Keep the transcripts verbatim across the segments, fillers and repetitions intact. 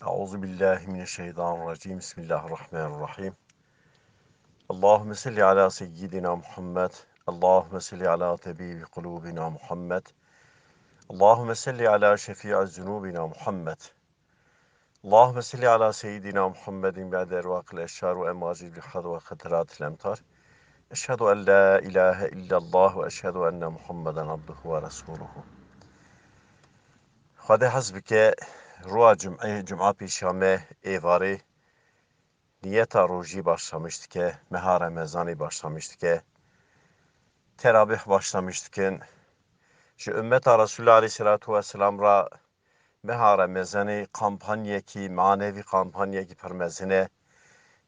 أعوذ بالله من الشيطان الرجيم. بسم الله الرحمن الرحيم. اللهم صل على سيدنا محمد. اللهم صل على طبيب قلوبنا محمد. اللهم صل على شفيع ذنوبنا محمد. اللهم صل على سيدنا محمد بعد أرواق الأشرار وأمواج البحار وقطرات الأمطار. أشهد أن لا إله إلا الله وأشهد أن محمدا عبده ورسوله. Xwedê hez bike, roja cum'ê, cuma pêşiya me êvarê niyeta rojî başlamiş dike, meha Remezanê başlamiş dike, terabîh başlamiş dikin. Ji ummeta Resulullah aleyhisselatu vesselam re meha Remezanê kampanyekî, manevî kampanyekî pir mezin e.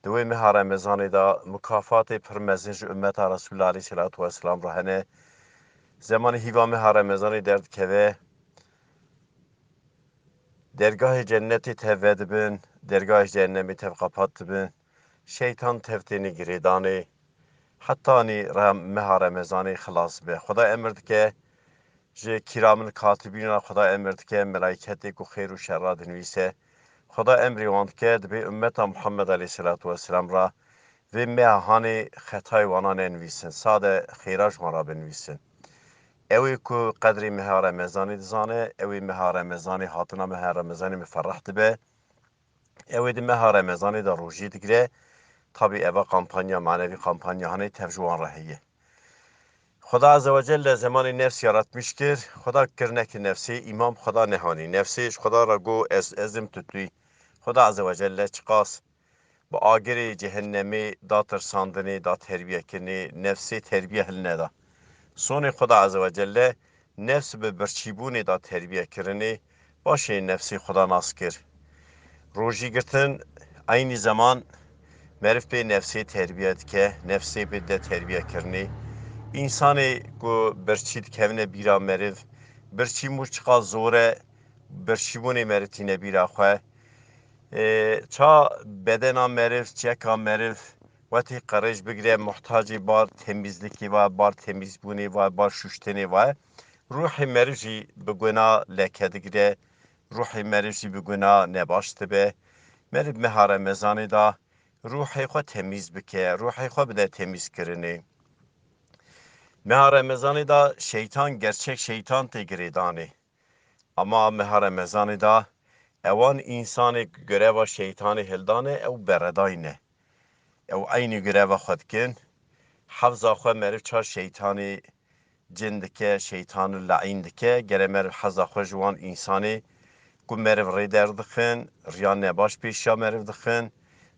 Di wê meha Remezanê de mukafatê pir mezin ji ummeta Resulullah aleyhisselatu vesselam re hene. Zemanê hîva meha Remezanê derdikeve, dergahê cennetê tev vedibin, dergahê cehennemê tev qepat dibin. Şeytan tev têne girêdanê. Hetanî re-, meha Remezanê xilas be. Xweda emir dike, ji kîramil katibîn re Xweda emir dike, melayketê ku xêr û şerra dinivîse. Xweda emrê wan dike, dibê ummeta Muhammed aleyhisselatu vesselam re vê meha hanê xetayê wana nenivîsin, sade xêra ji wan re binivîsin. Ew ê ku qedrê meha Remezanê dizane, ew ê meha Remezanê, hatina meha Remezanê miferreh dibe. Ew ê di meha Remezanê de rojî digire. Tabî eva kampanya, manevî kampanya hanê tev ji wan re heye. Xweda Azze ve Celle zemanê nefs yaratmiş kir. Xweda kir neke nefsê, îman bi Xweda nehanî. Nefsê ji Xweda re got, ez, ez im, tu tu yî. Xweda Azze ve Celle çiqas bi agirê cehennemê da tirsandinê, da terbiyekirinê, nefsê terbiye hilneda. Sonê Xweda Azze ve Celle nefs bi birçîbûnê da terbiyekirinê, paşê nefsê Xweda nas kir. Rojî girtin, eynî zeman meriv pê nefsê terbiye dike, nefsê pê de terbiyekirinê. Însanê ku birçî dikevine bîra meriv, birçîbûn çiqas zor e, birçîbûnê meriv tîne bîra xwe. Ê, ça bedena meriv, çeka meriv, wetî qerêj bigire, muhtacê bar temîzlikê ve, bar temîzbûnê ve, bar şuştinê ve. Ruhê meriv jî bi guna leke digire, ruhê meriv jî bi guna nebaş dibe. Meriv meha Remezanê de ruhê xwe temîz bike, ruhê xwe bide temîzkirinê. Meha Remezanê de şeytan, gerçek şeytan tê girêdanê. Ama meha Remezanê de ewan însanê göreva şeytanê hildane, ew beredayne. Ew eynî göreva xwe dikin. Hefza xwe meriv çar şeytanê cin dike, şeytanul le'în dike. Gere meriv heza xwe ji wan însanê ku meriv rê derdixin, riya nebaş pêşiya meriv dixin,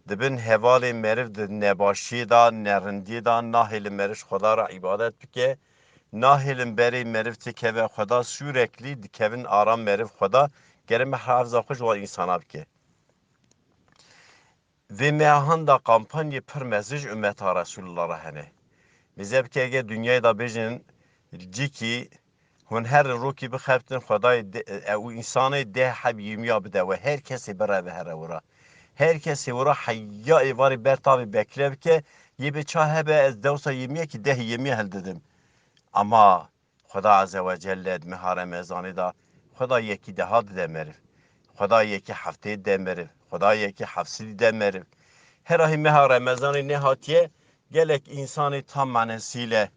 dibin hevalê meriv di nebaşiyê de, nerindiyê de, nahêlin meriv ji Xweda re îbadet bike, nahêlin berê meriv têkeve Xweda, sûreklî dikevin aram meriv Xweda, gere me hevza xwe ji wan însana bike. Vê meahan de kampanyê pir mezin ji ummeta Resulullah re hene. Mêze bike, eger dinyayê de bêjin, cîkî hûn herin rokî bixebtin, Xwedayê de, e, û însanê deh heb yêmiya bide we, her kesê bireve here wira. Her kesê wira heya êvarê ber tavê bekle bike, yê bê ça hebe ez dewsa yêmiyekî deh yêmiye hildidim. Ama Xweda Azze ve Celle di meha Remezanê de Xweda yekî deha dide meriv. Xweda yekî heftê dide meriv. Xweda yekî hefsî dide meriv. Herahî meha Remezanê nehatiye, gelek însanê tam manesîle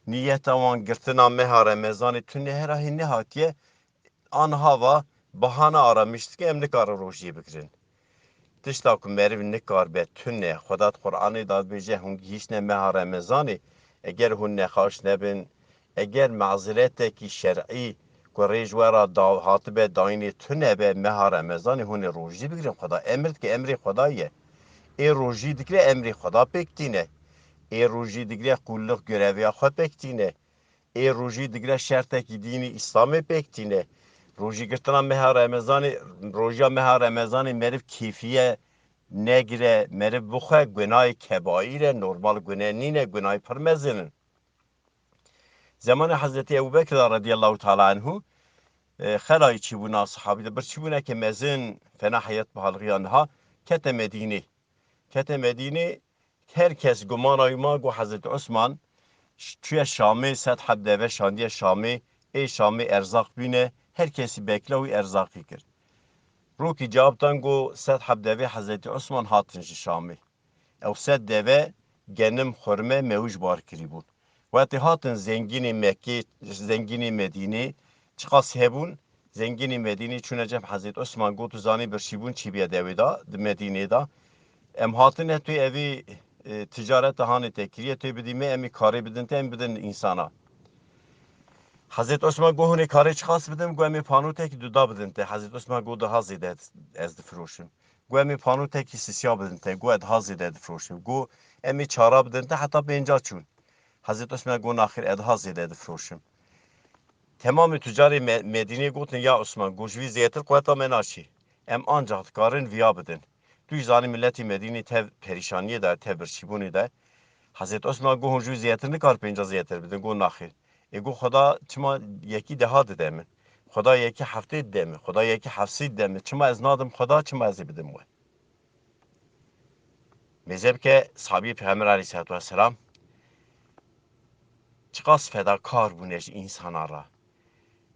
niyeta wan girtina meha Remezanê tune herahî nehatiye, anha va bahana aramiş dike, em nikarin rojiyê bigirin. Tişta ku meriv nikaribe tune, Xweda di Qur'anê de dibêje, hûn gihîştine meha Remezanê, eger hûn nexaş nebin, eger maziretekî şer'î ku rê ji we re da-, hatibe dayînê tune be meha Remezanê, hûn ê rojî bigirin. Xweda emir dike, emrê Xweda ye. Ê rojî digire, emrê Xweda pêk tîne. Ê rojî digire, qulluq göreviya xwe pêk tîne. Ê rojî digire, şertekî dînî Îslamê pêk tîne. Rojî girtina meha Remezanê, rojiya meha Remezanê meriv kêfiye negire, meriv bixwe, gunayê kebaîr e, normal gune nîne, gunayê pir mezin in. Zemanê Hezretî Ebû Bekir de radiyallahu teala anhu, e, xelayî çîbûna sahabî de, birçîbûneke mezin fena heyet bi halxiya niha kete Medînê. Kete Medînê, her kes gumana wî ma ku Hezretî Osman ş-, çûye Şamê, sed heb deve şandiye Şamê, ê Şamê erzaq bîne, her kesî bekle wî erzaqî kir. Rokî cewabtan got, sed heb devê Hezretî Osman hatin ji Şamê. Ew sed deve genim, xurme, mewij bar kirîbûn. Wetê hatin zengînê Mekkê, zengînê Medînê, çiqas hebûn, zengînê Medînê çûne cem Hezret Osman, got, tu zanî birçîbûn çi bûye dewê de, di Medînê de. Em hatine tu evî, e, ticareta hanê te kiriye, tu bidî me, em ê karê bidin te, em bidin însana. Hezret Osman got, hûn ê karê çiqas bidin? Got, em ê panotekî duda bidin te. Hezret Osman got, daha zêde ez difiroşim. Got, em ê panotekî sisiya bidin te. Got, ez daha zêde difiroşim. Got, em ê çara bidin te, heta pênca çûn. Hezret Osman got, naxêr, ez daha zêde difiroşim. Temamê tucarê Me-, Medînê gotin, ya Osman, got, ji vî zêtir quweta me naçî. Em ancax dikarin viya bidin. Tu jî zanî miletî Medînê tev perîşaniyê de, tev birçîbûnê de. Hezret Osman got, hûn ji wî zêtir nikar pênca zêtir bidin? Got, naxêr. Ê got, Xweda çima yekî deha dide min? Xweda yekî heftê dide min? Xweda yekî hefsî dide min? Çima ez nadim Xweda, çima ez ê bidim we? Mêze bike, sahabiyê Pêxember aleyhisselatu vesselam çiqas fedakar bûne ji însana re.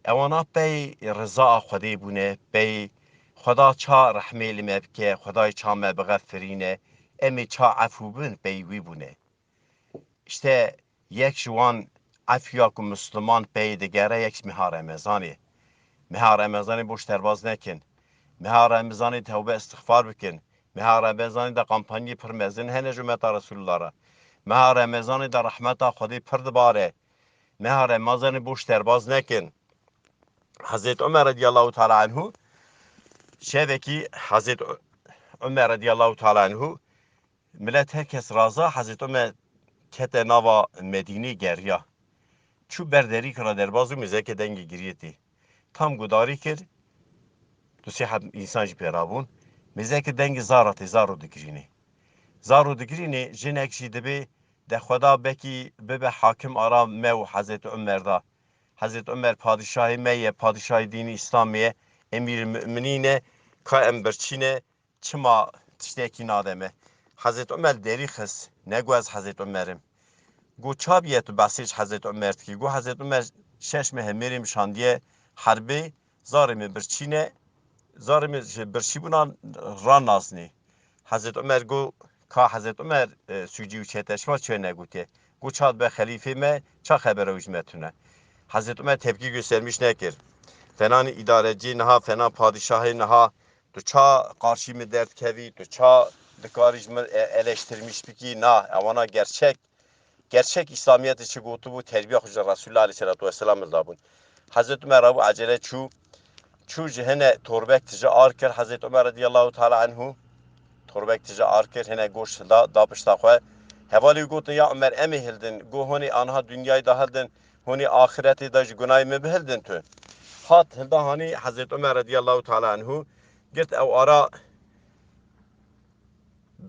Ewana pey rizaa Xwedê bûne, pey Xweda ça rehmê li me bike, Xwedayê ça me bixefirîne, em ê ça efû bin, pey wî bûne. Îşte yek ji wan efûya ku Misliman pey digere, yek ji meha Remezanê. Meha Remezanê boş derbaz nekin. Meha Remezanê tewbe îstixfar bikin. Meha Remezanê de kampanyê pir mezin hene ji ummeta Resulullah re. Meha Remezanê de rehmeta Xwedê pir dibare. Meha Remezanê boş derbaz nekin. Hezret Umer radiyallahu teala anhu, şevekî Hezret Umer radiyallahu teala anhu, milet her kes raza, Hezret Umer kete nava Medînê, geriya. Çû ber derîk ra derbaz û mêzeke dengê giriyê tê. Tam gudarî kir, du sê heb însan jî pê rabûn. Mêzeke dengê zara tê, zaro digirînê. Zaro digirînê, jinek jî dibê, de Xweda bekî bibe hakim ara me û Hezret Umer da. Hezret Umer padîşahê me ye, padîşahê dînî Îslamê ye, emîrî mu'minîn e, ka em birçî ne, çima tiştekî nade me? Hezret Umer derî xist, negot ez Hezret Umer im. Got, ça bûye tu behsê ji Hezret Umer dikî? Got, Hezret Umer şeş meh mêrê min şandiye herbê, zarê min birçî ne, zarê min ji birçîbûna ra naznê. Hezret Umer got, ka Hezret Umer, e, sûcî û çete, şima çi negotiye? Got, ça dibe xelîfê me, ça xebera wî ji me tune? Hezret Umer tepkî göstermiş nekir. Fenanî îdarecî niha, fenan padîşahê niha, tu ça qarşî min derdikevî, tu ça dikarî ji min, e, eleştirmiş bikî? Na, ewana gerçek, gerçek Îslamiyetê çi gotibû, terbiya xwe ji Resulullah aleyhisselatu vesselam li dabûn. Hezret Umer rabû, ecele çû, çû ji hine torbek tije ar kir Hezret Umer radiyallahu teala anhu. Torbek tije ar kir, hine goşt hilda, da pişta xwe. Hevalê wî gotin, ya Umer, em ê hildin. Got, hûn ê aniha dinyayê de hildin, hûn ê axiretê de ji gunayê min bihildin tu. Hat hilda hanî Hezret Umer radiyallahu teala anhu, girt ew ara,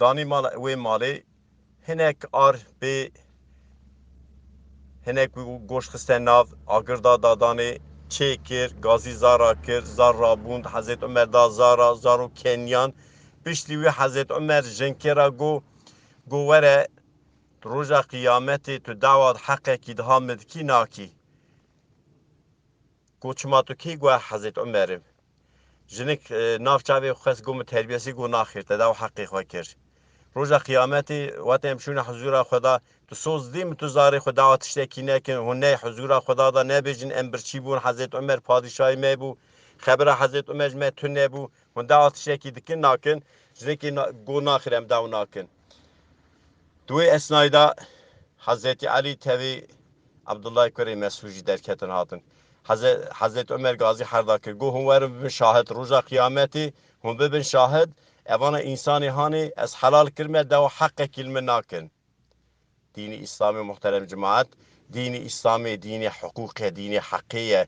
danî mal, wê malê, hinek ar pê, hinek wî goşt xiste nav, agir da dadanê, çê kir, gazî zara kir, zar rabûnd, Hezret Umer da zara, zaro keniyan. Piştî wî Hezret Umer jinkê ra got, got, were, roja qiyametê tu dawa heqekî diha min dikî, nakî? Got, çima tu kî? Got, Hezret Umer im. Jinik, e, nav çavê xwe xist, got, min terbiyesî, got, naxêr, te dawa heqê xwe kir. Roja qiyametê, wextê em çûne huzûra Xweda, tu soz dî min tu zarê xwe dawa tiştekî nekin, hûn ney huzûra Xweda da nebêjin, em birçî bûn, Hezret Umer padîşahê me bû, xebera Hezret Umer ji me tune bû, hûn dawa tiştekî dikin, nakin, jinikê na-, got, naxêr, em daw nakin. Di wê esnayê de Hezretî Elî tevî Abdullah kurê Mesûd jî derketin hatin. Heze-, Hezret Umer Gazî herda kir. Got, hûn werin bibin şahid roja qiyametê, hûn bibin şahid, evana însanê hanê ez helal kirime, dewa heqekî li min nakin. Dînî Îslamê, muhterem cemaet, dînî Îslamê dînê hiqûq e, dînê heqê ye.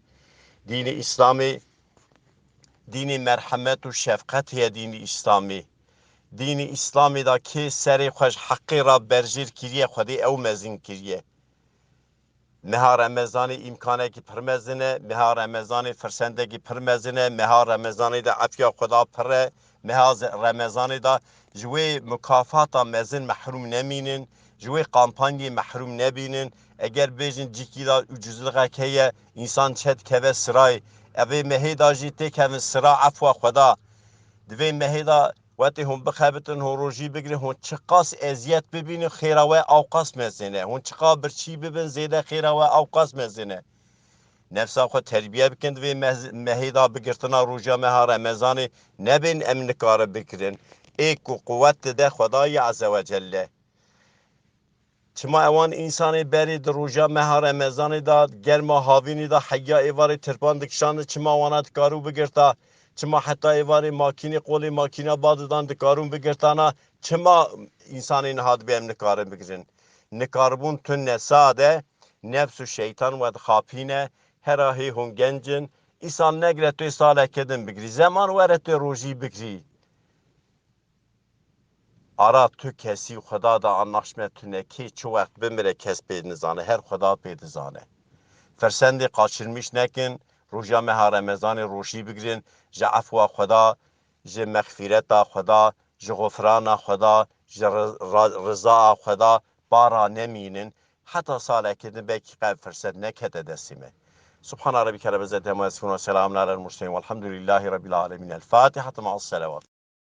Dînê Îslamê dînê merhemet û şefqetê ye, dînî Îslamê. Dînî Îslamê de kê serê xwe ji heqê re berjêr kiriye, Xwedê ew mezin kiriye. Meha Remezanê îmkanekî pir mezin e, meha Remezanê firsendekî pir mezin e, meha Remezanê de efya Xweda pir e, meha ze-, Remezanê de ji wê mukafata mezin mehrûm nemînin, ji wê kampanyê mehrûm nebînin. Eger bêjin cîkî de ucuzlixek heye, însan çe dikeve sirayê. Evê mehê de jî têkevin sira efwa Xweda. Di vê mehê de wetê hûn bixebitin, hûn rojî bigirin, hûn çiqas eziyet bibînin, xêra we ewqas mezin e. Hûn çiqas birçî bibin, zêde xêra we ewqas mezin e. Nefsa xwe terbiye bikin, di vê mez-, mehê de bigirtina roja meha Remezanê nebên em nikarin bigirin. Ê ku quwet dide Xwedayê Azze ve Celle. Çima ewan însanê berê di roja meha Remezanê de, germa havînî de heya êvarê tirpan dikişandin, çima wana dikarû bigirta, çima heta êvarê makînê qolê makîna badidan dikarûn bigirtana, çima însanê niha dibê em nikarin bigirin? Nikaribûn tune sade, nefs û şeytan we dixapîne, hera hê hûn genc in, îsal negire tu ê saleke din bigirî, zeman were tu ê rojî bigirî. Ara tu kesî û Xweda de anlaşme tune, kê çi wext bimire kes pê nizane, her Xweda pê dizane. Firsendê qaçirmîş nekin, roja meha Remezanê rojî bigirin, ji efwa Xweda, ji mexfîreta Xweda, ji xufrana Xweda, ji ri-, ra-, rizaa Xweda bara nemînin. Heta salekê din belkî qe firset nekete destê me. Subhana Rabbike Rabbil İzzeti Amma Yasifun ve Selamun Alel Murselin Velhamdülillahi Rabbil Alemin. El Fatiha ma'as selawat.